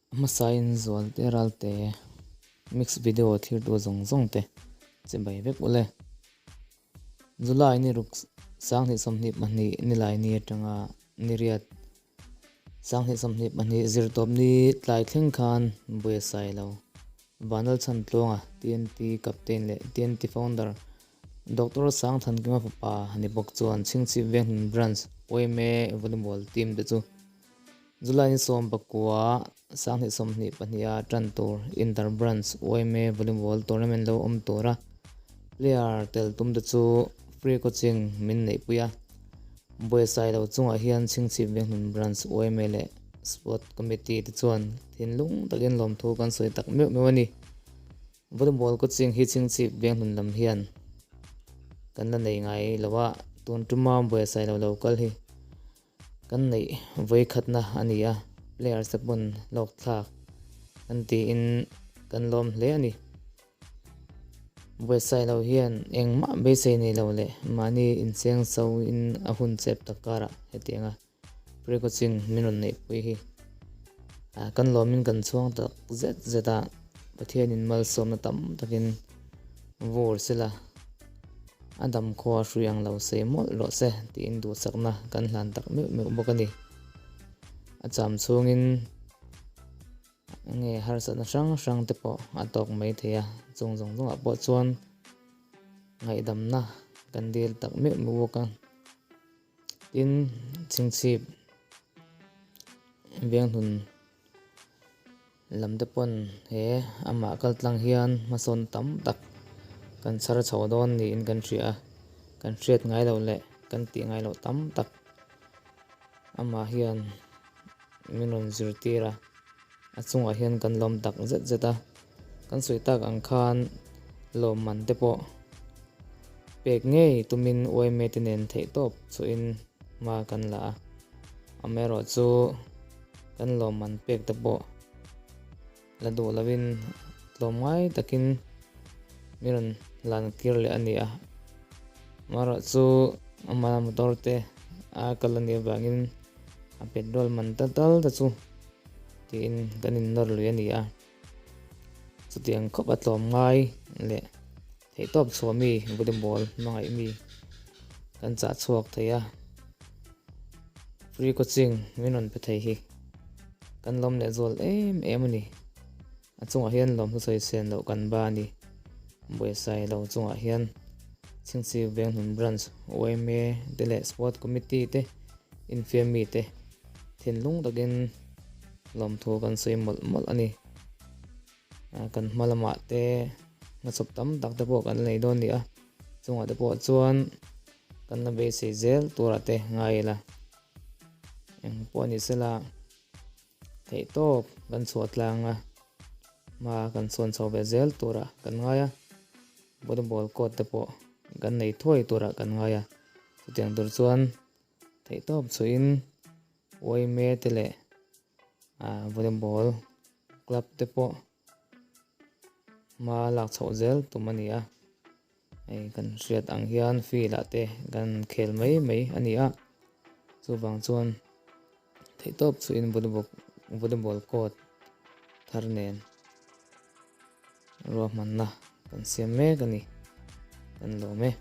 A hmasain Zualte Ralte mix video thirtu zawng zawng te che bai vek ule. July ni ruk 2022 nilai ni atanga niriat 2022 zirtawp ni tlai thleng khan buai a sai lo. Vanlal Chhantluanga TNT captain leh TNT founder Doctor Sangthankima fapa ni bawk chuan Chhingchhip Venghlun Branch yma Volleyball team te chu July ni 19 2022 a tan tur Inter Branch yma Volleyball Tournament lo awm tura player tel tum te chu free coaching min neihpui a. Buaisai lo chungah hian Chhingchhip Venghlun Branch yma leh Sport Committee te chuan thinlung takin lawmthu kan sawi tak meuh meuh a ni. Volleyball coaching hi Chhingchhip Venghlun lam hian kan la nei ngai lo a, tun tuma buaisai lo lo kal hi Kan neih vawikhatna a ni a, players te pawn lawk thlak an tiin kan lawm hle a ni. Buaitsaih lo hian engmah beisei nei lo leh mahni incheng cho in a hun chep tak karah hetianga pre-coaching min rawn neihpui hi kan lawmin kan chhuang tak zet zet a, Pathianin malsawmna tam takin vur sela. A dam khua hrui ang lo sei mawlh rawh se tiin duhsakna kan hlan tak meuh meuh bawk a ni. A cham chhungin nge harsatna hrang hrang te pawh a tawk mai thei a, chung zawng zawngah pawh chuan ngaihdamna kan dil tak meuh meuh bawk a. Tin, chhingchhip venghlun Lam te pawn he amah kal tlang hian hmasawn tam tak kan chhar chho dawn niin kan hria a, kan hriat ngai loh leh kan tih ngai loh tam tak amah hian min rawn zirtir a, a chungah hian kan lawm tak zet zet a, kan sawi tak ang khan lawmman te pawh pek ngei tumin yma te nen theihtawp chhuahin hma kan la a, amaherawhchu. Kan lawmman pek te pawh la duh lovin tlawmngai takin min rawn lan kir leh a ni a. Amaherawh chu ama motor te a kal a nih avangin a petrol man ta tal te chu tiin kan innawr lui a ni a. Chutiang khawp a tlawmngai leh theihtawp chhuah mi volleyball hmangaih mi kan chah chhuak thei a, free coaching min rawn pe thei hi kan lawm leh zual em em a ni. A chungah hian lawmhnu sawi sen loh kan ba a ni. Buaisai lo chungah hian Chhingchhip Venghlun Branch yma te leh Sport Committee te infiam mi te thinlung takin lawmthu kan sawi mawlh mawlh a ni. Kan hma lamah te hmachhawp tam tak te pawh kan nei dawn a ni a, chungah te pawh chuan kan la beisei zel turah te ngai ila eng pawh ni sela theihtawp kan chhuah tlang a hma kan chhuan chho ve zel turah kan ngai a volleyball court te pawh kan nei thuai turah kan ngai a chutiang tur chuan theihtawp chhuahin yma te leh volleyball club te pawh hma lak chhoh zel tum a ni a hei kan hriat ang hian field ah te kan khel mai mai a ni a chuvang chuan theihtawp chuhin volleyball volleyball court thar nen ruahmanna kan siam mek a ni kan lawm e.